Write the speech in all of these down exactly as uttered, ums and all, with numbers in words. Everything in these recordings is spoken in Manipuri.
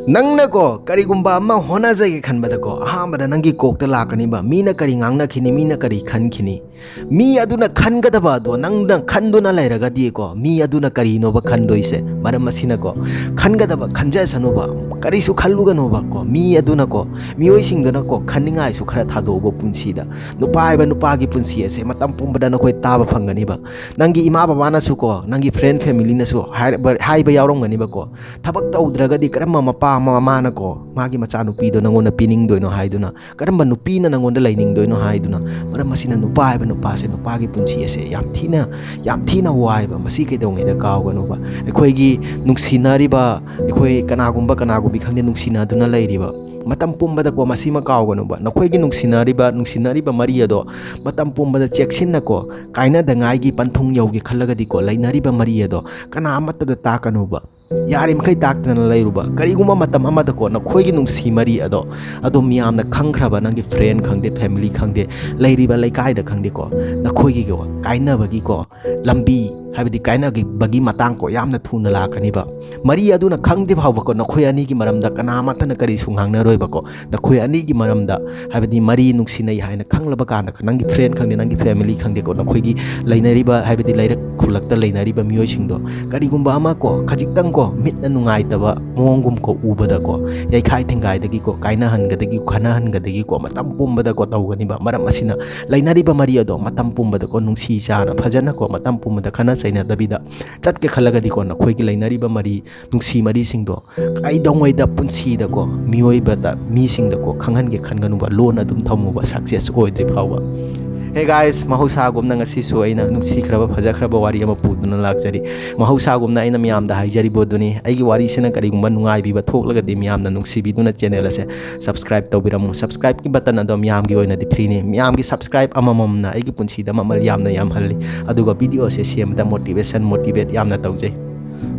ꯅꯪꯅꯀꯣ ꯀꯔꯤꯒꯨꯝꯕ ꯑꯃ ꯍꯣꯠꯅꯖꯒꯦ ꯈꯟꯕꯗꯀꯣ, ꯑꯍꯥꯟꯕꯗ ꯅꯪꯒꯤ ꯀꯣꯛꯇ ꯂꯥꯛꯀꯅꯤꯕ, ꯃꯤꯅ ꯀꯔꯤ ꯉꯥꯡꯅꯈꯤꯅꯤ, ꯃꯤꯅ ꯀꯔꯤ ꯈꯟꯈꯤꯅꯤ꯫ ꯃꯤ ꯑꯗꯨꯅ ꯈꯟꯒꯗꯕ ꯑꯗꯣ ꯅꯪꯅ ꯈꯟꯗꯨꯅ ꯂꯩꯔꯒꯗꯤꯀꯣ, ꯃꯤ ꯑꯗꯨꯅ ꯀꯔꯤꯅꯣꯕ ꯈꯟꯗꯣꯏꯁꯦ? ꯃꯔꯝ ꯑꯁꯤꯅꯀꯣ, ꯈꯟꯒꯗꯕ ꯈꯟꯖꯁꯅꯨꯕ, ꯀꯔꯤꯁꯨ ꯈꯜꯂꯨꯒꯅꯨꯕꯀꯣ꯫ ꯃꯤ ꯑꯗꯨꯅꯀꯣ, ꯃꯤꯑꯣꯏꯁꯤꯡꯗꯨꯅꯀꯣ, ꯈꯟꯅꯤꯡꯉꯥꯏꯁꯨ ꯈꯔ ꯊꯥꯗꯣꯛꯎꯕ ꯄꯨꯟꯁꯤꯗ꯫ ꯅꯨꯄꯥ ꯍꯥꯏꯕ ꯅꯨꯄꯥꯒꯤ ꯄꯨꯟꯁꯤ ꯑꯁꯦ ꯃꯇꯝ ꯄꯨꯝꯕꯗ ꯅꯈꯣꯏ ꯇꯥꯕ ꯐꯪꯒꯅꯤꯕ꯫ ꯅꯪꯒꯤ ꯏꯃꯥ ꯕꯕꯥꯅꯁꯨꯀꯣ, ꯅꯪꯒꯤ friend familyꯅꯁꯨ ꯍꯥꯏꯔꯕ-, ꯍꯥꯏꯕ ꯌꯥꯎꯔꯝꯒꯅꯤꯕꯀꯣ, "ꯊꯕꯛ ꯇꯧꯗ꯭ꯔꯒꯗꯤ ꯀꯔꯝꯕ ꯃꯄꯥ ꯑꯃ ꯃꯃꯥꯅꯀꯣ ꯃꯥꯒꯤ ꯃꯆꯥꯅꯨꯄꯤꯗꯣ ꯅꯪꯉꯣꯟꯗ ꯄꯤꯅꯤꯡꯗꯣꯏꯅꯣ?" ꯍꯥꯏꯗꯨꯅ, "ꯀꯔꯝꯕ ꯅꯨꯄꯤꯅ ꯅꯪꯉꯣꯟꯗ ꯂꯩꯅꯤꯡꯗꯣꯏꯅꯣ?" ꯍꯥꯏꯗꯨꯅ꯫ ꯃꯔꯝ ꯑꯁꯤꯅ ꯅꯨꯄꯥ ꯍꯥꯏꯕ ꯅꯨꯄꯥꯁꯦ, ꯅꯨꯄꯥꯒꯤ ꯄꯨꯟꯁꯤ ꯑꯁꯦ ꯌꯥꯝ ꯊꯤꯅ, ꯌꯥꯝ ꯊꯤꯅ ꯋꯥꯏꯕ꯫ ꯃꯁꯤ ꯀꯩꯗꯧꯉꯩꯗ ꯀꯥꯎꯒꯅꯨꯕ꯫ ꯑꯩꯈꯣꯏꯒꯤ ꯅꯨꯡꯁꯤꯅꯔꯤꯕ, ꯑꯩꯈꯣꯏ ꯀꯅꯥꯒꯨꯝꯕ, ꯀꯅꯥꯒꯨꯝꯕꯤ ꯈꯪꯗꯦ, ꯅꯨꯡꯁꯤꯅꯗꯨꯅ ꯂꯩꯔꯤꯕ, ꯃꯇꯝ ꯄꯨꯝꯕꯗꯀꯣ ꯃꯁꯤꯃ ꯀꯥꯎꯒꯅꯨꯕ꯫ ꯅꯈꯣꯏꯒꯤ ꯅꯨꯡꯁꯤꯅꯔꯤꯕ, ꯅꯨꯡꯁꯤꯅꯔꯤꯕ ꯃꯔꯤ ꯑꯗꯣ ꯃꯇꯝ ꯄꯨꯝꯕꯗ ꯆꯦꯛꯁꯤꯟꯅꯀꯣ, ꯀꯥꯏꯅꯗꯉꯥꯏꯒꯤ ꯄꯟꯊꯨꯡ ꯌꯧꯒꯦ ꯈꯜꯂꯒꯗꯤꯀꯣ, ꯂꯩꯅꯔꯤꯕ ꯃꯔꯤ ꯑꯗꯣ ꯀꯅꯥ ꯑꯃꯠꯇꯗ ꯇꯥꯛꯀꯅꯨꯕ꯫ ꯌꯥꯔꯤꯃꯈꯩ ꯇꯥꯛꯇꯅ ꯂꯩꯔꯨꯕ꯫ ꯀꯔꯤꯒꯨꯝꯕ ꯃꯇꯝ ꯑꯃꯗꯀꯣ, ꯅꯈꯣꯏꯒꯤ ꯅꯨꯡꯁꯤ ꯃꯔꯤ ꯑꯗꯣ ꯑꯗꯨꯝ ꯃꯤꯌꯥꯝꯅ ꯈꯪꯈ꯭ꯔꯕ, ꯅꯪꯒꯤ friend ꯈꯪꯗꯦ, family ꯈꯪꯗꯦ, ꯂꯩꯔꯤꯕ ꯂꯩꯀꯥꯏꯗ ꯈꯪꯗꯦꯀꯣ, ꯅꯈꯣꯏꯒꯤꯀꯣ ꯀꯥꯏꯅꯕꯒꯤꯀꯣ ꯂꯝꯕꯤ, ꯍꯥꯏꯕꯗꯤ ꯀꯥꯏꯅꯈꯤꯕꯒꯤ ꯃꯇꯥꯡꯀꯣ ꯌꯥꯝꯅ ꯊꯨꯅ ꯂꯥꯛꯀꯅꯤꯕ꯫ ꯃꯔꯤ ꯑꯗꯨꯅ ꯈꯪꯗ꯭ꯔꯤ ꯐꯥꯎꯕꯀꯣ, ꯅꯈꯣꯏ ꯑꯅꯤꯒꯤ ꯃꯔꯝꯗ ꯀꯅꯥꯃꯠꯇꯅ ꯀꯔꯤꯁꯨ ꯉꯥꯡꯅꯔꯣꯏꯕꯀꯣ꯫ ꯅꯈꯣꯏ ꯑꯅꯤꯒꯤ ꯃꯔꯝꯗ, ꯍꯥꯏꯕꯗꯤ ꯃꯔꯤ ꯅꯨꯡꯁꯤꯅꯩ ꯍꯥꯏꯅ ꯈꯪꯂꯕ ꯀꯥꯟꯗ, ꯅꯪꯒꯤ friend ꯈꯪꯗꯦ, ꯅꯪꯒꯤ family ꯈꯪꯗꯦꯀꯣ, ꯅꯈꯣꯏꯒꯤ ꯂꯩꯅꯔꯤꯕ, ꯍꯥꯏꯕꯗꯤ ꯂꯩꯔꯛ ꯈꯨꯜꯂꯛꯇ ꯂꯩꯅꯔꯤꯕ ꯃꯤꯑꯣꯏꯁꯤꯡꯗꯣ, ꯀꯔꯤꯒꯨꯝꯕ ꯑꯃ ꯀꯣ, ꯈꯖꯤꯛꯇꯪ ꯀꯣ, ꯃꯤꯠꯅ ꯅꯨꯡꯉꯥꯏꯇꯕ ꯃꯑꯣꯡꯒꯨꯝ ꯀꯣ ꯎꯕꯗꯀꯣ, ꯌꯩꯈꯥꯏ ꯊꯤꯡꯒꯥꯏꯗꯒꯤꯀꯣ, ꯀꯥꯏꯅꯍꯟꯒꯗꯒꯤ, ꯈꯠꯅꯍꯟꯒꯗꯒꯤꯀꯣ, ꯃꯇꯝ ꯄꯨꯝꯕꯗꯀꯣ ꯇꯧꯒꯅꯤꯕ꯫ ꯃꯔꯝ ꯑꯁꯤꯅ ꯂꯩꯅꯔꯤꯕ ꯃꯔꯤ ꯑꯗꯣ ꯃꯇꯝ ꯄꯨꯝꯕꯗꯀꯣ ꯅꯨꯡꯁꯤ ꯆꯥꯅ ꯐꯖꯅꯀꯣ ꯃꯇꯝ ꯄꯨꯝꯕꯗ ꯈꯠꯅ ꯆꯩꯅꯗꯕꯤꯗ ꯆꯠꯀꯦ ꯈꯜꯂꯒꯗꯤꯀꯣ, ꯅꯈꯣꯏꯒꯤ ꯂꯩꯅꯔꯤꯕ ꯃꯔꯤ, ꯅꯨꯡꯁꯤ ꯃꯔꯤꯁꯤꯡꯗꯣ ꯀꯩꯗꯧꯉꯩꯗ ꯄꯨꯟꯁꯤꯗꯀꯣ ꯃꯤꯑꯣꯏꯕꯗ, ꯃꯤꯁꯤꯡꯗꯀꯣ ꯈꯪꯍꯟꯒꯦ ꯈꯟꯒꯅꯨꯕ, ꯂꯣꯟꯅ ꯑꯗꯨꯝ ꯊꯝꯃꯨꯕ, success ꯑꯣꯏꯗ꯭ꯔꯤ ꯐꯥꯎꯕ꯫ Hey guys, ꯃꯍꯧꯁꯥꯒꯨꯝꯅ ꯉꯁꯤꯁꯨ ꯑꯩꯅ ꯅꯨꯡꯁꯤꯈ꯭ꯔꯕ, ꯐꯖꯈ꯭ꯔꯕ ꯋꯥꯔꯤ ꯑꯃ ꯄꯨꯗꯨꯅ ꯂꯥꯛꯆꯔꯤ꯫ ꯃꯍꯧꯁꯥꯒꯨꯝꯅ ꯑꯩꯅ ꯃꯌꯥꯝꯗ ꯍꯥꯏꯖꯔꯤꯕ ꯑꯗꯨꯅꯤ, ꯑꯩꯒꯤ ꯋꯥꯔꯤꯁꯤꯅ ꯀꯔꯤꯒꯨꯝꯕ ꯅꯨꯡꯉꯥꯏꯕꯤꯕ ꯊꯣꯛꯂꯒꯗꯤ ꯃꯌꯥꯝꯅ ꯅꯨꯡꯁꯤꯕꯤꯗꯨꯅ channel ꯑꯁꯦ subscribe ꯇꯧꯕꯤꯔꯝꯃꯨ꯫ Subscribeꯀꯤ button ꯑꯗꯣ ꯃꯌꯥꯝꯒꯤ ꯑꯣꯏꯅꯗꯤ freeꯅꯤ꯫ ꯃꯌꯥꯝꯒꯤ subscribe ꯑꯃꯃꯝꯅ ꯑꯩꯒꯤ ꯄꯨꯟꯁꯤꯗ ꯃꯃꯜ ꯌꯥꯝꯅ ꯌꯥꯝꯍꯜꯂꯤ꯫ ꯑꯗꯨꯒ video ꯑꯁꯦ ꯁꯦꯝꯕꯗ motivation, motivate ꯌꯥꯝꯅ ꯇꯧꯖꯩ꯫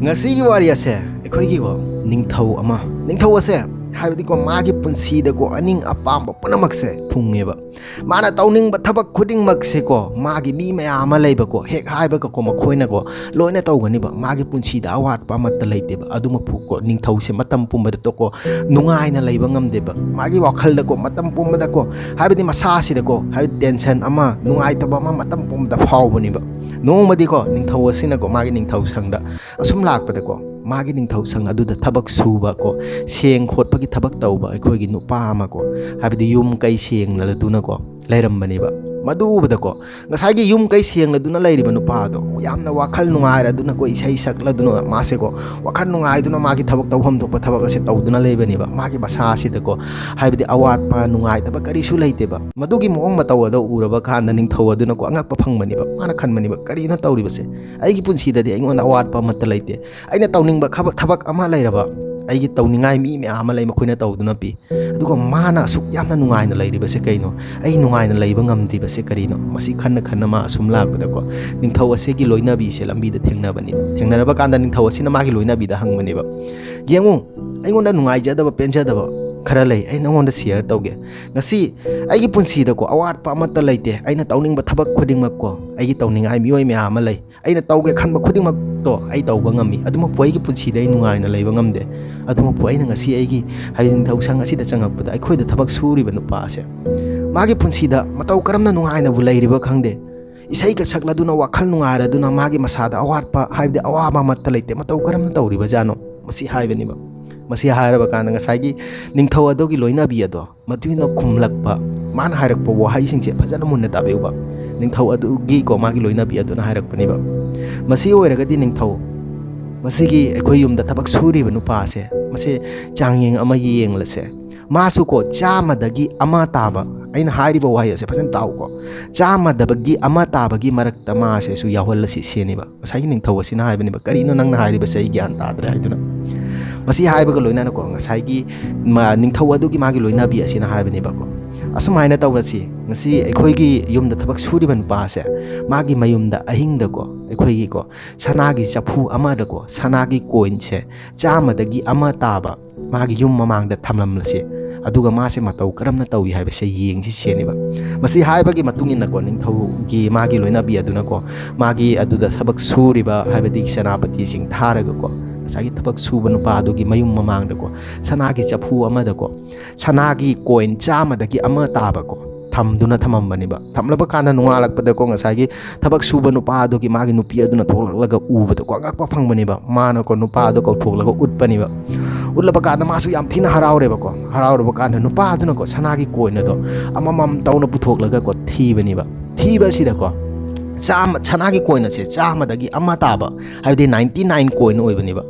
ꯉꯁꯤꯒꯤ ꯋꯥꯔꯤ ꯑꯁꯦ ꯑꯩꯈꯣꯏꯒꯤꯀꯣ ꯅꯤꯡꯊꯧ ꯑꯃ, ꯅꯤꯡꯊꯧ ꯑꯁꯦ ꯍꯥꯏꯕꯗꯤꯀꯣ, ꯃꯥꯒꯤ ꯄꯨꯟꯁꯤꯗꯀꯣ ꯑꯅꯤꯡ ꯑꯄꯥꯝꯕ ꯄꯨꯝꯅꯃꯛꯁꯦ ꯊꯨꯡꯉꯦꯕ꯫ ꯃꯥꯅ ꯇꯧꯅꯤꯡꯕ ꯊꯕꯛ ꯈꯨꯗꯤꯡꯃꯛꯁꯦꯀꯣ, ꯃꯥꯒꯤ ꯃꯤ ꯃꯌꯥꯝ ꯑꯃ ꯂꯩꯕꯀꯣ, ꯍꯦꯛ ꯍꯥꯏꯕꯒꯀꯣ ꯃꯈꯣꯏꯅꯀꯣ ꯂꯣꯏꯅ ꯇꯧꯒꯅꯤꯕ꯫ ꯃꯥꯒꯤ ꯄꯨꯟꯁꯤꯗ ꯑꯋꯥꯠꯄ ꯑꯃꯠꯇ ꯂꯩꯇꯦꯕ꯫ ꯑꯗꯨꯃꯛꯄꯨꯀꯣ, ꯅꯤꯡꯊꯧꯁꯦ ꯃꯇꯝ ꯄꯨꯝꯕꯗꯀꯣ ꯅꯨꯡꯉꯥꯏꯅ ꯂꯩꯕ ꯉꯝꯗꯦꯕ꯫ ꯃꯥꯒꯤ ꯋꯥꯈꯜꯗꯀꯣ ꯃꯇꯝ ꯄꯨꯝꯕꯗꯀꯣ, ꯍꯥꯏꯕꯗꯤ ꯃꯁꯥꯁꯤꯗꯀꯣ, ꯍꯥꯏꯕꯗꯤ ꯇꯦꯟꯁꯟ ꯑꯃ, ꯅꯨꯡꯉꯥꯏꯇꯕ ꯑꯃ ꯃꯇꯝ ꯄꯨꯝꯕꯗ ꯐꯥꯎꯕꯅꯦꯕ꯫ ꯅꯣꯡꯃꯗꯤꯀꯣ, ꯅꯤꯡꯊꯧ ꯑꯁꯤꯅꯀꯣ ꯃꯥꯒꯤ ꯅꯤꯡꯊꯧ ꯁꯪꯗ ꯑꯁꯨꯝ ꯂꯥꯛꯄꯗꯀꯣ, ꯃꯥꯒꯤ ꯅꯤꯡꯊꯧ ꯁꯪ ꯑꯗꯨꯗ ꯊꯕꯛ ꯁꯨꯕ ꯀꯣ, ꯁꯦꯡ ꯈꯣꯠꯄꯒꯤ ꯊꯕꯛ ꯇꯧꯕ ꯑꯩꯈꯣꯏꯒꯤ ꯅꯨꯄꯥ ꯑꯃ ꯀꯣ, ꯍꯥꯏꯕꯗꯤ ꯌꯨꯝ ꯀꯩ ꯁꯦꯡꯅꯗꯨꯅꯀꯣ ꯂꯩꯔꯝꯕꯅꯦꯕ꯫ ꯃꯗꯨ ꯎꯕꯗꯀꯣ, ꯉꯁꯥꯏꯒꯤ ꯌꯨꯝ ꯀꯩ ꯁꯦꯡꯂꯗꯨꯅ ꯂꯩꯔꯤꯕ ꯅꯨꯄꯥ ꯑꯗꯣ ꯌꯥꯝꯅ ꯋꯥꯈꯜ ꯅꯨꯡꯉꯥꯏꯔꯗꯨꯅꯀꯣ, ꯏꯁꯩ ꯁꯛꯂꯗꯨꯅ, ꯃꯥꯁꯦꯀꯣ ꯋꯥꯈꯜ ꯅꯨꯡꯉꯥꯏꯗꯨꯅ ꯃꯥꯒꯤ ꯊꯕꯛ ꯇꯧꯐꯝ ꯊꯣꯛꯄ ꯊꯕꯛ ꯑꯁꯦ ꯇꯧꯗꯨꯅ ꯂꯩꯕꯅꯦꯕ꯫ ꯃꯥꯒꯤ ꯃꯁꯥꯁꯤꯗꯀꯣ, ꯍꯥꯏꯕꯗꯤ ꯑꯋꯥꯠꯄ ꯅꯨꯡꯉꯥꯏꯇꯕ ꯀꯔꯤꯁꯨ ꯂꯩꯇꯦꯕ꯫ ꯃꯗꯨꯒꯤ ꯃꯑꯣꯡ ꯃꯇꯧ ꯑꯗꯣ ꯎꯔꯕ ꯀꯥꯟꯗ ꯅꯤꯡꯊꯧ ꯑꯗꯨꯅꯀꯣ ꯑꯉꯛꯄ ꯐꯪꯕꯅꯦꯕ꯫ ꯃꯥꯅ ꯈꯟꯕꯅꯦꯕ, "ꯀꯔꯤꯅꯣ ꯇꯧꯔꯤꯕꯁꯦ? ꯑꯩꯒꯤ ꯄꯨꯟꯁꯤꯗꯗꯤ ꯑꯩꯉꯣꯟꯗ ꯑꯋꯥꯠꯄ ꯑꯃꯠꯇ ꯂꯩꯇꯦ꯫ ꯑꯩꯅ ꯇꯧꯅꯤꯡꯕ ꯈꯕ-, ꯊꯕꯛ ꯑꯃ ꯂꯩꯔꯕ, ꯑꯩꯒꯤ ꯇꯧꯅꯤꯡꯉꯥꯏ ꯃꯤ ꯃꯌꯥꯝ ꯑꯃ ꯂꯩ, ꯃꯈꯣꯏꯅ ꯇꯧꯗꯨꯅ ꯄꯤ꯫ ꯑꯗꯨꯒ ꯃꯥꯅ ꯑꯁꯨꯛ ꯌꯥꯝꯅ ꯅꯨꯡꯉꯥꯏꯅ ꯂꯩꯔꯤꯕꯁꯦ ꯀꯩꯅꯣ? ꯑꯩ ꯅꯨꯡꯉꯥꯏꯅ ꯂꯩꯕ ꯉꯝꯗ꯭ꯔꯤꯕꯁꯦ ꯀꯔꯤꯅꯣ?" ꯃꯁꯤ ꯈꯟꯅ ꯈꯟꯅ ꯃꯥ ꯑꯁꯨꯝ ꯂꯥꯛꯄꯗꯀꯣ, ꯅꯤꯡꯊꯧ ꯑꯁꯤꯒꯤ ꯂꯣꯏꯅꯕꯤꯁꯦ ꯂꯝꯕꯤꯗ ꯊꯦꯡꯅꯕꯅꯤ꯫ ꯊꯦꯡꯅꯔꯕ ꯀꯥꯟꯗ ꯅꯤꯡꯊꯧ ꯑꯁꯤꯅ ꯃꯥꯒꯤ ꯂꯣꯏꯅꯕꯤꯗ ꯍꯪꯕꯅꯦꯕ, "ꯌꯦꯡꯉꯨ, ꯑꯩꯉꯣꯟꯗ ꯅꯨꯡꯉꯥꯏꯖꯗꯕ, ꯄꯦꯟꯖꯗꯕ ꯈꯔ ꯂꯩ꯫ ꯑꯩ ꯅꯉꯣꯟꯗ ꯁꯤꯌꯔ ꯇꯧꯒꯦ꯫ ꯉꯁꯤ ꯑꯩꯒꯤ ꯄꯨꯟꯁꯤꯗꯀꯣ ꯑꯋꯥꯠꯄ ꯑꯃꯠꯇ ꯂꯩꯇꯦ꯫ ꯑꯩꯅ ꯇꯧꯅꯤꯡꯕ ꯊꯕꯛ ꯈꯨꯗꯤꯡꯃꯛꯀꯣ, ꯑꯩꯒꯤ ꯇꯧꯅꯤꯡꯉꯥꯏ ꯃꯤꯑꯣꯏ ꯃꯌꯥꯝ ꯑꯃ ꯂꯩ꯫ ꯑꯩꯅ ꯇꯧꯒꯦ ꯈꯟꯕ ꯈꯨꯗꯤꯡꯃꯛꯇꯣ ꯑꯩ ꯇꯧꯕ ꯉꯝꯃꯤ꯫ ꯑꯗꯨꯃꯛꯄꯨ ꯑꯩꯒꯤ ꯄꯨꯟꯁꯤꯗ ꯑꯩ ꯅꯨꯡꯉꯥꯏꯅ ꯂꯩꯕ ꯉꯝꯗꯦ꯫ ꯑꯗꯨꯃꯛꯄꯨ ꯑꯩꯅ ꯉꯁꯤ ꯑꯩꯒꯤ, ꯍꯥꯏꯕꯗꯤ ꯅꯤꯡꯊꯧ ꯁꯪ ꯑꯁꯤꯗ ꯆꯪꯉꯛꯄꯗ ꯑꯩꯈꯣꯏꯗ ꯊꯕꯛ ꯁꯨꯔꯤꯕ ꯅꯨꯄꯥ ꯑꯁꯦ, ꯃꯥꯒꯤ ꯄꯨꯟꯁꯤꯗ ꯃꯇꯧ ꯀꯔꯝꯅ ꯅꯨꯡꯉꯥꯏꯅꯕꯨ ꯂꯩꯔꯤꯕ ꯈꯪꯗꯦ꯫ ꯏꯁꯩꯒ ꯁꯛꯂꯗꯨꯅ, ꯋꯥꯈꯜ ꯅꯨꯡꯉꯥꯏꯔꯗꯨꯅ, ꯃꯥꯒꯤ ꯃꯁꯥꯗ ꯑꯋꯥꯠꯄ, ꯍꯥꯏꯕꯗꯤ ꯑꯋꯥꯕ ꯑꯃꯠꯇ ꯂꯩꯇꯦ꯫ ꯃꯇꯧ ꯀꯔꯝꯅ ꯇꯧꯔꯤꯕꯖꯥꯠꯅꯣ?" ꯃꯁꯤ ꯍꯥꯏꯕꯅꯦꯕ꯫ ꯃꯁꯤ ꯍꯥꯏꯔꯕ ꯀꯥꯟꯗ ꯉꯁꯥꯏꯒꯤ ꯅꯤꯡꯊꯧ ꯑꯗꯨꯒꯤ ꯂꯣꯏꯅꯕꯤ ꯑꯗꯣ, ꯃꯗꯨꯅ ꯈꯨꯝꯂꯛꯄ, ꯃꯥꯅ ꯍꯥꯏꯔꯛꯄ ꯋꯥꯍꯩꯁꯤꯡꯁꯦ ꯐꯖꯅ ꯃꯨꯟꯅ ꯇꯥꯕꯤꯌꯨꯕ꯫ ꯅꯤꯡꯊꯧ ꯑꯗꯨꯒꯤꯀꯣ, ꯃꯥꯒꯤ ꯂꯣꯏꯅꯕꯤ ꯑꯗꯨꯅ ꯍꯥꯏꯔꯛꯄꯅꯦꯕ, "ꯃꯁꯤ ꯑꯣꯏꯔꯒꯗꯤ ꯅꯤꯡꯊꯧ, ꯃꯁꯤꯒꯤ ꯑꯩꯈꯣꯏ ꯌꯨꯝꯗ ꯊꯕꯛ ꯁꯨꯔꯤꯕ ꯅꯨꯄꯥ ꯑꯁꯦ, ꯃꯁꯤ ꯆꯥꯡꯌꯦꯡ ꯑꯃ ꯌꯦꯡꯂꯁꯦ꯫ ꯃꯥꯁꯨꯀꯣ, ꯆꯥꯝꯃꯗꯒꯤ ꯑꯃ ꯇꯥꯕ", ꯑꯩꯅ ꯍꯥꯏꯔꯤꯕ ꯋꯥꯍꯩ ꯑꯁꯦ ꯐꯖꯅ ꯇꯥꯎꯀꯣ, "ꯆꯥꯝꯃꯗꯒꯤ ꯑꯃ ꯇꯥꯕꯒꯤ ꯃꯔꯛꯇ ꯃꯥꯁꯦꯁꯨ ꯌꯥꯎꯍꯜꯂꯁꯤ" ꯁꯤꯅꯦꯕ꯫ ꯉꯁꯥꯏꯒꯤ ꯅꯤꯡꯊꯧ ꯑꯁꯤꯅ ꯍꯥꯏꯕꯅꯦꯕ, "ꯀꯔꯤꯅꯣ ꯅꯪꯅ ꯍꯥꯏꯔꯤꯕꯁꯦ? ꯑꯩ ꯒ꯭ꯌꯥꯟ ꯇꯥꯗ꯭ꯔꯦ" ꯍꯥꯏꯗꯨꯅ꯫ ꯃꯁꯤ ꯍꯥꯏꯕꯒ ꯂꯣꯏꯅꯅꯀꯣ, ꯉꯁꯥꯏꯒꯤ ꯃꯥ-, ꯅꯤꯡꯊꯧ ꯑꯗꯨꯒꯤ ꯃꯥꯒꯤ ꯂꯣꯏꯅꯕꯤ ꯑꯁꯤꯅ ꯍꯥꯏꯕꯅꯦꯕꯀꯣ, "ꯑꯁꯨꯃꯥꯏꯅ ꯇꯧꯔꯁꯤ, ꯉꯁꯤ ꯑꯩꯈꯣꯏꯒꯤ ꯌꯨꯝꯗ ꯊꯕꯛ ꯁꯨꯔꯤꯕ ꯅꯨꯄꯥꯁꯦ, ꯃꯥꯒꯤ ꯃꯌꯨꯝꯗ ꯑꯍꯤꯡꯗꯀꯣ, ꯑꯩꯈꯣꯏꯒꯤꯀꯣ, ꯁꯅꯥꯒꯤ ꯆꯐꯨ ꯑꯃꯗꯀꯣ, ꯁꯅꯥꯒꯤ ꯀꯣꯏꯟꯁꯦ ꯆꯥꯝꯃꯗꯒꯤ ꯑꯃ ꯇꯥꯕ ꯃꯥꯒꯤ ꯌꯨꯝ ꯃꯃꯥꯡꯗ ꯊꯝꯂꯝꯂꯁꯤ, ꯑꯗꯨꯒ ꯃꯥꯁꯦ ꯃꯇꯧ ꯀꯔꯝꯅ ꯇꯧꯏ ꯍꯥꯏꯕꯁꯦ ꯌꯦꯡꯁꯤ ꯁꯤꯅꯦꯕ꯫ ꯃꯁꯤ ꯍꯥꯏꯕꯒꯤ ꯃꯇꯨꯡ ꯏꯟꯅꯀꯣ, ꯅꯤꯡꯊꯧꯒꯤ ꯃꯥꯒꯤ ꯂꯣꯏꯅꯕꯤ ꯑꯗꯨꯅꯀꯣ, ꯃꯥꯒꯤ ꯑꯗꯨꯗ ꯊꯕꯛ ꯁꯨꯔꯤꯕ, ꯍꯥꯏꯕꯗꯤ ꯁꯦꯅꯥꯄꯇꯤꯁꯤꯡ ꯊꯥꯔꯒꯀꯣ, ꯉꯁꯥꯏꯒꯤ ꯊꯕꯛ ꯁꯨꯕ ꯅꯨꯄꯥ ꯑꯗꯨꯒꯤ ꯃꯌꯨꯝ ꯃꯃꯥꯡꯗꯀꯣ, ꯁꯅꯥꯒꯤ ꯆꯐꯨ ꯑꯃꯗꯀꯣ, ꯁꯅꯥꯒꯤ ꯀꯣꯏꯟ ꯆꯥꯝꯃꯗꯒꯤ ꯑꯃ ꯇꯥꯕꯀꯣ, ꯊꯝꯗꯨꯅ ꯊꯝꯃꯝꯕꯅꯦꯕ꯫ ꯊꯝꯂꯕ ꯀꯥꯟꯗ ꯅꯣꯡꯉꯥꯜꯂꯛꯄꯗꯀꯣ, ꯉꯁꯥꯏꯒꯤ ꯊꯕꯛ ꯁꯨꯕ ꯅꯨꯄꯥ ꯑꯗꯨꯒꯤ ꯃꯥꯒꯤ ꯅꯨꯄꯤ ꯑꯗꯨꯅ ꯊꯣꯛꯂꯛꯂꯒ ꯎꯕꯗꯀꯣ, ꯑꯉꯛꯄ ꯐꯪꯕꯅꯦꯕ꯫ ꯃꯥꯅꯀꯣ ꯅꯨꯄꯥ ꯑꯗꯣ ꯀꯧꯊꯣꯛꯂꯒ ꯎꯠꯄꯅꯦꯕ꯫ ꯎꯠꯂꯕ ꯀꯥꯟꯗ ꯃꯥꯁꯨ ꯌꯥꯝ ꯊꯤꯅ ꯍꯔꯥꯎꯔꯦꯕꯀꯣ꯫ ꯍꯔꯥꯎꯔꯕ ꯀꯥꯟꯗ ꯅꯨꯄꯥ ꯑꯗꯨꯅꯀꯣ ꯁꯅꯥꯒꯤ ꯀꯣꯏꯟ ꯑꯗꯣ ꯑꯃꯃꯝ ꯇꯧꯅ ꯄꯨꯊꯣꯛꯂꯒꯀꯣ ꯊꯤꯕꯅꯦꯕ꯫ ꯊꯤꯕ ꯑꯁꯤꯗꯀꯣ, ꯆꯥꯝꯃ, ꯁꯅꯥꯒꯤ ꯀꯣꯏꯟ ꯑꯁꯦ ꯆꯥꯝꯃꯗꯒꯤ ꯑꯃ ꯇꯥꯕ, ꯍꯥꯏꯕꯗꯤ ꯅꯥꯏꯟꯇꯤ ꯅꯥꯏꯟ ꯀꯣꯏꯟ ꯑꯣꯏꯕꯅꯦꯕ꯫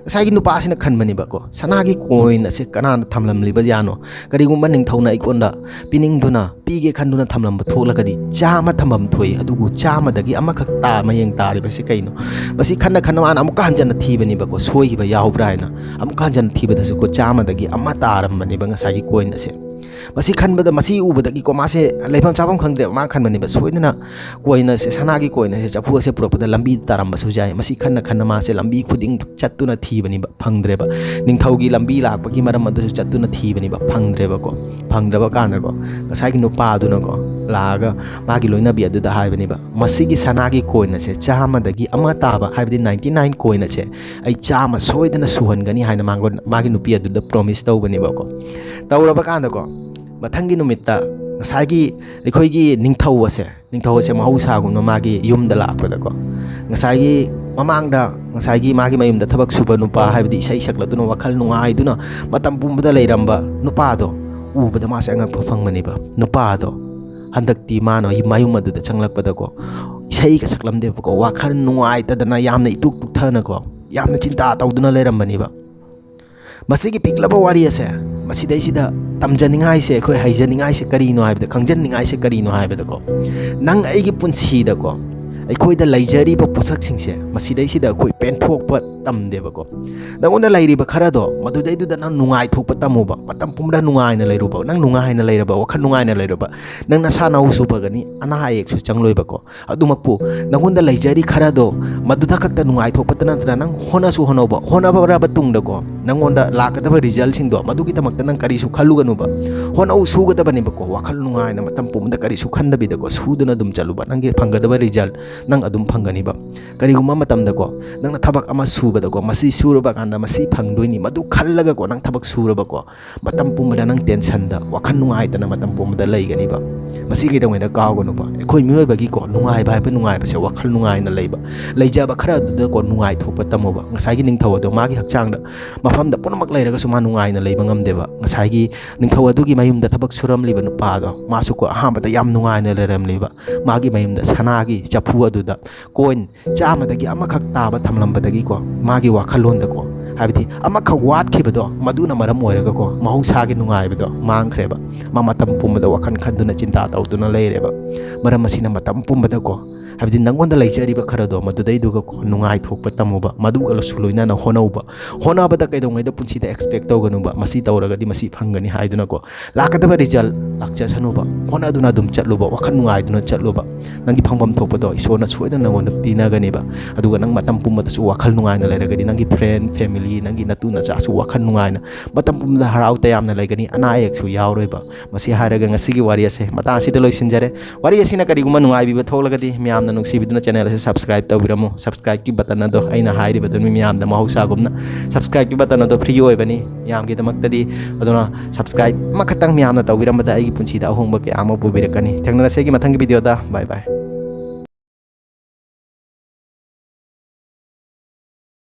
ꯉꯁꯥꯏꯒꯤ ꯅꯨꯄꯥꯁꯤꯅ ꯈꯟꯕꯅꯦꯕꯀꯣ, ꯁꯅꯥꯒꯤ ꯀꯣꯏꯟ ꯑꯁꯦ ꯀꯅꯥꯅ ꯊꯝꯂꯝꯂꯤꯕꯖꯥꯠꯅꯣ? ꯀꯔꯤꯒꯨꯝꯕ ꯅꯤꯡꯊꯧꯅ ꯑꯩꯉꯣꯟꯗ ꯄꯤꯅꯤꯡꯗꯨꯅ, ꯄꯤꯒꯦ ꯈꯟꯗꯨꯅ ꯊꯝꯂꯝꯕ ꯊꯣꯛꯂꯒꯗꯤ, ꯆꯥꯝꯃ ꯊꯝꯐꯝ ꯊꯣꯛꯏ, ꯑꯗꯨꯕꯨ ꯆꯥꯝꯃꯗꯒꯤ ꯑꯃꯈꯛ ꯇꯥ ꯃꯌꯦꯡ ꯇꯥꯔꯤꯕꯁꯤ ꯀꯩꯅꯣ? ꯃꯁꯤ ꯈꯟꯅ ꯈꯟꯅ ꯃꯥꯅ ꯑꯃꯨꯛꯀ ꯍꯟꯖꯟꯅ ꯊꯤꯕꯅꯦꯕꯀꯣ, ꯁꯣꯏꯈꯤꯕ ꯌꯥꯎꯕ꯭ꯔꯥ ꯍꯥꯏꯅ꯫ ꯑꯃꯨꯛꯀ ꯍꯟꯖꯟꯅ ꯊꯤꯕꯗꯁꯨꯀꯣ, ꯆꯥꯝꯃꯗꯒꯤ ꯑꯃ ꯇꯥꯔꯝꯕꯅꯦꯕ ꯉꯁꯥꯏꯒꯤ ꯀꯣꯏꯟ ꯑꯁꯦ꯫ ꯃꯁꯤ ꯈꯟꯕꯗ, ꯃꯁꯤ ꯎꯕꯗꯒꯤꯀꯣ, ꯃꯥꯁꯦ ꯂꯩꯐꯝ ꯆꯥꯐꯝ ꯈꯪꯗ꯭ꯔꯦꯕ꯫ ꯃꯥ ꯈꯟꯕꯅꯦꯕ, ꯁꯣꯏꯗꯅ ꯀꯣꯏꯟ ꯑꯁꯦ, ꯁꯅꯥꯒꯤ ꯀꯣꯏꯟ ꯑꯁꯦ ꯆꯐꯨ ꯑꯁꯦ ꯄꯨꯔꯛꯄꯗ ꯂꯝꯕꯤꯗ ꯇꯥꯔꯝꯕꯁꯨ ꯌꯥꯏ꯫ ꯃꯁꯤ ꯈꯟꯅ ꯈꯟꯅ ꯃꯥꯁꯦ ꯂꯝꯕꯤ ꯈꯨꯗꯤꯡ ꯆꯠꯇꯨꯅ ꯊꯤꯕꯅꯦꯕ, ꯐꯪꯗ꯭ꯔꯦꯕ꯫ ꯅꯤꯡꯊꯧꯒꯤ ꯂꯝꯕꯤ ꯂꯥꯛꯄꯒꯤ ꯃꯔꯝ ꯑꯗꯨꯁꯨ ꯆꯠꯇꯨꯅ ꯊꯤꯕꯅꯦꯕ, ꯐꯪꯗ꯭ꯔꯦꯕꯀꯣ꯫ ꯐꯪꯗ꯭ꯔꯕ ꯀꯥꯟꯗꯀꯣ, ꯉꯁꯥꯏꯒꯤ ꯅꯨꯄꯥ ꯑꯗꯨꯅꯀꯣ ꯂꯥꯛꯑꯒ ꯃꯥꯒꯤ ꯂꯣꯏꯅꯕꯤ ꯑꯗꯨꯗ ꯍꯥꯏꯕꯅꯦꯕ, "ꯃꯁꯤꯒꯤ ꯁꯅꯥꯒꯤ ꯀꯣꯏꯟ ꯑꯁꯦ ꯆꯥꯝꯃꯗꯒꯤ ꯑꯃ ꯇꯥꯕ, ꯍꯥꯏꯕꯗꯤ ꯅꯥꯏꯟꯇꯤ ꯅꯥꯏꯟ ꯀꯣꯏꯟ ꯑꯁꯦ ꯑꯩ ꯆꯥꯝꯃ ꯁꯣꯏꯗꯅ ꯁꯨꯍꯟꯒꯅꯤ" ꯍꯥꯏꯅ ꯃꯥꯉꯣꯟ-, ꯃꯥꯒꯤ ꯅꯨꯄꯤ ꯑꯗꯨꯗ ꯄ꯭ꯔꯣꯃꯤꯁ ꯇꯧꯕꯅꯦꯕꯀꯣ꯫ ꯇꯧꯔꯕ ꯀꯥꯟꯗꯀꯣ, ꯃꯊꯪꯒꯤ ꯅꯨꯃꯤꯠꯇ ꯉꯁꯥꯏꯒꯤ ꯑꯩꯈꯣꯏꯒꯤ ꯅꯤꯡꯊꯧ ꯑꯁꯦ, ꯅꯤꯡꯊꯧ ꯑꯁꯦ ꯃꯍꯧꯁꯥꯒꯨꯝꯅ ꯃꯥꯒꯤ ꯌꯨꯝꯗ ꯂꯥꯛꯄꯗꯀꯣ, ꯉꯁꯥꯏꯒꯤ ꯃꯃꯥꯡꯗ, ꯉꯁꯥꯏꯒꯤ ꯃꯥꯒꯤ ꯃꯌꯨꯝꯗ ꯊꯕꯛ ꯁꯨꯕ ꯅꯨꯄꯥ, ꯍꯥꯏꯕꯗꯤ ꯏꯁꯩ ꯁꯛꯂꯗꯨꯅ ꯋꯥꯈꯜ ꯅꯨꯡꯉꯥꯏꯗꯨꯅ ꯃꯇꯝ ꯄꯨꯝꯕꯗ ꯂꯩꯔꯝꯕ ꯅꯨꯄꯥꯗꯣ ꯎꯕꯗ ꯃꯥꯁꯦ ꯑꯉꯛꯄ ꯐꯪꯕꯅꯦꯕ꯫ ꯅꯨꯄꯥꯗꯣ ꯍꯟꯗꯛꯇꯤ ꯃꯥꯅ ꯃꯌꯨꯝ ꯑꯗꯨꯗ ꯆꯪꯂꯛꯄꯗꯀꯣ, ꯏꯁꯩꯒ ꯁꯛꯂꯝꯗꯦꯕꯀꯣ, ꯋꯥꯈꯜ ꯅꯨꯡꯉꯥꯏꯇꯗꯅ ꯌꯥꯝꯅ ꯏꯇꯨꯛ ꯇꯨꯛꯊꯅꯀꯣ, ꯌꯥꯝꯅ ꯆꯤꯟꯇꯥ ꯇꯧꯗꯨꯅ ꯂꯩꯔꯝꯕꯅꯦꯕ꯫ ꯃꯁꯤꯒꯤ ꯄꯤꯛꯂꯕ ꯋꯥꯔꯤ ꯑꯁꯦ, ꯃꯁꯤꯗꯩꯁꯤꯗ ꯇꯝꯖꯅꯤꯡꯉꯥꯏꯁꯦ, ꯑꯩꯈꯣꯏ ꯍꯩꯖꯅꯤꯡꯉꯥꯏꯁꯦ ꯀꯔꯤꯅꯣ ꯍꯥꯏꯕꯗ, ꯈꯪꯖꯅꯤꯡꯉꯥꯏꯁꯦ ꯀꯔꯤꯅꯣ ꯍꯥꯏꯕꯗꯀꯣ, ꯅꯪ ꯑꯩꯒꯤ ꯄꯨꯟꯁꯤꯗꯀꯣ, ꯑꯩꯈꯣꯏꯗ ꯂꯩꯖꯔꯤꯕ ꯄꯣꯠꯁꯛꯁꯤꯡꯁꯦ, ꯃꯁꯤꯗꯩꯁꯤꯗ ꯑꯩꯈꯣꯏ ꯄꯦꯟꯊꯣꯛꯄ ꯇꯝꯗꯦꯕꯀꯣ꯫ ꯅꯪꯉꯣꯟꯗ ꯂꯩꯔꯤꯕ ꯈꯔꯗꯣ, ꯃꯗꯨꯗꯩꯗꯨꯗ ꯅꯪ ꯅꯨꯡꯉꯥꯏꯊꯣꯛꯄ ꯇꯝꯃꯨꯕ, ꯃꯇꯝ ꯄꯨꯝꯕꯗ ꯅꯨꯡꯉꯥꯏꯅ ꯂꯩꯔꯨꯕ, ꯅꯪ ꯅꯨꯡꯉꯥꯏꯅ ꯂꯩꯔꯕ, ꯋꯥꯈꯜ ꯅꯨꯡꯉꯥꯏꯅ ꯂꯩꯔꯕ, ꯅꯪ ꯅꯁꯥ ꯅꯎꯁꯨ ꯐꯒꯅꯤ, ꯑꯅꯥ ꯑꯌꯦꯛꯁꯨ ꯆꯪꯂꯣꯏꯕꯀꯣ꯫ ꯑꯗꯨꯃꯛꯄꯨ ꯅꯪꯉꯣꯟꯗ ꯂꯩꯖꯔꯤ ꯈꯔꯗꯣ, ꯃꯗꯨꯗ ꯈꯛꯇ ꯅꯨꯡꯉꯥꯏꯊꯣꯛꯄꯇ ꯅꯠꯇꯅ, ꯅꯪ ꯍꯣꯠꯅꯁꯨ ꯍꯣꯠꯅꯧꯕ, ꯍꯣꯠꯅꯔꯕ ꯇꯨꯡꯗꯀꯣ, ꯅꯪꯉꯣꯟꯗ ꯂꯥꯛꯀꯗꯕ resultꯁꯤꯡꯗꯣ, ꯃꯗꯨꯒꯤꯗꯃꯛꯇ ꯅꯪ ꯀꯔꯤꯁꯨ ꯈꯜꯂꯨꯒꯅꯨꯕ꯫ ꯍꯣꯠꯅꯧ, ꯁꯨꯒꯗꯕꯅꯤꯕꯀꯣ꯫ ꯋꯥꯈꯜ ꯅꯨꯡꯉꯥꯏꯅ ꯃꯇꯝ ꯄꯨꯝꯕꯗ ꯀꯔꯤꯁꯨ ꯈꯟꯗꯕꯤꯗꯀꯣ, ꯁꯨꯗꯨꯅ ꯑꯗꯨꯝ ꯆꯠꯂꯨꯕ꯫ ꯅꯪꯒꯤ ꯐꯪꯒꯗꯕ result ꯅꯪ ꯑꯗꯨꯝ ꯐꯪꯒꯅꯤꯕ꯫ ꯀꯔꯤꯒꯨꯝꯕ ꯃꯇꯝꯗꯀꯣ, ꯅꯪꯅ ꯊꯕꯛ ꯑꯃ ꯁꯨꯕꯗꯀꯣ, ꯃꯁꯤ ꯁꯨꯔꯕ ꯀꯥꯟꯗ ꯃꯁꯤ ꯐꯪꯗꯣꯏꯅꯤ, ꯃꯗꯨ ꯈꯜꯂꯒꯀꯣ ꯅꯪ ꯊꯕꯛ ꯁꯨꯔꯕꯀꯣ, ꯃꯇꯝ ꯄꯨꯝꯕꯗ ꯅꯪ tensionꯗ, ꯋꯥꯈꯜ ꯅꯨꯡꯉꯥꯏꯇꯅ ꯃꯇꯝ ꯄꯨꯝꯕꯗ ꯂꯩꯒꯅꯤꯕ꯫ ꯃꯁꯤ ꯀꯩꯗꯧꯉꯩꯗ ꯀꯥꯎꯒꯅꯨꯕ꯫ ꯑꯩꯈꯣꯏ ꯃꯤꯑꯣꯏꯕꯒꯤꯀꯣ, ꯅꯨꯡꯉꯥꯏꯕ ꯍꯥꯏꯕ ꯅꯨꯡꯉꯥꯏꯕꯁꯦ ꯋꯥꯈꯜ ꯅꯨꯡꯉꯥꯏꯅ ꯂꯩꯕ, ꯂꯩꯖꯕ ꯈꯔ ꯑꯗꯨꯗꯀꯣ ꯅꯨꯡꯉꯥꯏꯊꯣꯛꯄ ꯇꯝꯃꯨꯕ꯫ ꯉꯁꯥꯏꯒꯤ ꯅꯤꯡꯊꯧ ꯑꯗꯣ ꯃꯥꯒꯤ ꯍꯛꯆꯥꯡꯗ ꯃꯐꯝꯗ ꯄꯨꯝꯅꯃꯛ ꯂꯩꯔꯒꯁꯨ ꯃꯥ ꯅꯨꯡꯉꯥꯏꯅ ꯂꯩꯕ ꯉꯝꯗꯦꯕ꯫ ꯉꯁꯥꯏꯒꯤ ꯅꯤꯡꯊꯧ ꯑꯗꯨꯒꯤ ꯃꯌꯨꯝꯗ ꯊꯕꯛ ꯁꯨꯔꯝꯂꯤꯕ ꯅꯨꯄꯥꯗꯣ, ꯃꯥꯁꯨꯀꯣ ꯑꯍꯥꯟꯕꯗ ꯌꯥꯝ ꯅꯨꯡꯉꯥꯏꯅ ꯂꯩꯔꯝꯂꯤꯕ꯫ ꯃꯥꯒꯤ ꯃꯌꯨꯝꯗ ꯁꯅꯥꯒꯤ ꯆꯐꯨ ꯑꯗꯨꯗ coin ꯆꯥꯝꯃꯗꯒꯤ ꯑꯃꯈꯛ ꯇꯥꯕ ꯊꯝꯂꯝꯕꯗꯒꯤꯀꯣ, ꯃꯥꯒꯤ ꯋꯥꯈꯜꯂꯣꯟꯗꯀꯣ, ꯍꯥꯏꯕꯗꯤ ꯑꯃꯈꯛ ꯋꯥꯠꯈꯤꯕꯗꯣ, ꯃꯗꯨꯅ ꯃꯔꯝ ꯑꯣꯏꯔꯒꯀꯣ ꯃꯍꯧꯁꯥꯒꯤ ꯅꯨꯡꯉꯥꯏꯕꯗꯣ ꯃꯥꯡꯈ꯭ꯔꯦꯕ꯫ ꯃꯥ ꯃꯇꯝ ꯄꯨꯝꯕꯗ ꯋꯥꯈꯜ ꯈꯟꯗꯨꯅ ꯆꯤꯟꯇꯥ ꯇꯧꯗꯨꯅ ꯂꯩꯔꯦꯕ꯫ ꯃꯔꯝ ꯑꯁꯤꯅ ꯃꯇꯝ ꯄꯨꯝꯕꯗꯀꯣ, ꯍꯥꯏꯕꯗꯤ ꯅꯪꯉꯣꯟꯗ ꯂꯩꯖꯔꯤꯕ ꯈꯔꯗꯣ, ꯃꯗꯨꯗꯩꯗꯨꯒꯀꯣ ꯅꯨꯡꯉꯥꯏꯊꯣꯛꯄ ꯇꯝꯃꯨꯕ, ꯃꯗꯨꯒꯁꯨ ꯂꯣꯏꯅꯅ ꯍꯣꯠꯅꯧꯕ꯫ ꯍꯣꯠꯅꯕꯗ ꯀꯩꯗꯧꯉꯩꯗ ꯄꯨꯟꯁꯤꯗ expect ꯇꯧꯒꯅꯨꯕ, ꯃꯁꯤ ꯇꯧꯔꯒꯗꯤ ꯃꯁꯤ ꯐꯪꯒꯅꯤ ꯍꯥꯏꯗꯨꯅꯀꯣ꯫ ꯂꯥꯛꯀꯗꯕ result ꯂꯥꯛꯆꯁꯅꯨꯕ, ꯍꯣꯠꯅꯗꯨꯅ ꯑꯗꯨꯝ ꯆꯠꯂꯨꯕ, ꯋꯥꯈꯜ ꯅꯨꯡꯉꯥꯏꯗꯨꯅ ꯆꯠꯂꯨꯕ꯫ ꯅꯪꯒꯤ ꯐꯪꯐꯝ ꯊꯣꯛꯄꯗꯣ ꯏꯁꯣꯔꯅ ꯁꯣꯏꯗꯅ ꯅꯪꯉꯣꯟꯗ ꯄꯤꯅꯒꯅꯦꯕ꯫ ꯑꯗꯨꯒ ꯅꯪ ꯃꯇꯝ ꯄꯨꯝꯕꯗꯁꯨ ꯋꯥꯈꯜ ꯅꯨꯡꯉꯥꯏꯅ ꯂꯩꯔꯒꯗꯤ, ꯅꯪꯒꯤ friend, family, ꯅꯪꯒꯤ ꯅꯇꯨ ꯅꯆꯥꯁꯨ ꯋꯥꯈꯜ ꯅꯨꯡꯉꯥꯏꯅ ꯃꯇꯝ ꯄꯨꯝꯕꯗ ꯍꯔꯥꯎ ꯇꯌꯥꯝꯅ ꯂꯩꯒꯅꯤ, ꯑꯅꯥ ꯑꯌꯦꯛꯁꯨ ꯌꯥꯎꯔꯣꯏꯕ꯫ ꯃꯁꯤ ꯍꯥꯏꯔꯒ ꯉꯁꯤꯒꯤ ꯋꯥꯔꯤ ꯑꯁꯦ ꯃꯇꯥꯡ ꯑꯁꯤꯗ ꯂꯣꯏꯁꯤꯟꯖꯔꯦ꯫ ꯋꯥꯔꯤ ꯑꯁꯤꯅ ꯀꯔꯤꯒꯨꯝꯕ ꯅꯨꯡꯉꯥꯏꯕꯤꯕ ꯊꯣꯛꯂꯒꯗꯤ, ꯃꯌꯥꯝꯅ ꯅꯨꯡꯁꯤꯕꯤꯗꯨꯅ channel ꯑꯁꯤ subscribe ꯇꯧꯕꯤꯔꯝꯃꯨ꯫ Subscribeꯀꯤ button ꯑꯗꯣ ꯑꯩꯅ ꯍꯥꯏꯔꯤꯕꯗꯨꯅꯤ, ꯃꯌꯥꯝꯗ ꯃꯍꯧꯁꯥꯒꯨꯝꯅ subscribeꯀꯤ button ꯑꯗꯣ free ꯑꯣꯏꯕꯅꯤ ꯃꯌꯥꯝꯒꯤꯗꯃꯛꯇꯗꯤ꯫ ꯑꯗꯨꯅ subscribe ꯑꯃꯈꯛꯇꯪ ꯃꯌꯥꯝꯅ ꯇꯧꯕꯤꯔꯝꯕꯗ ꯑꯩꯒꯤ ꯄꯨꯟꯁꯤꯗ ꯑꯍꯣꯡꯕ ꯀꯌꯥ ꯑꯃ ꯄꯨꯕꯤꯔꯛꯀꯅꯤ꯫ ꯊꯦꯡꯅꯔꯁꯦ ꯑꯩꯒꯤ ꯃꯊꯪꯒꯤ videoꯗ꯫ Bye bye꯫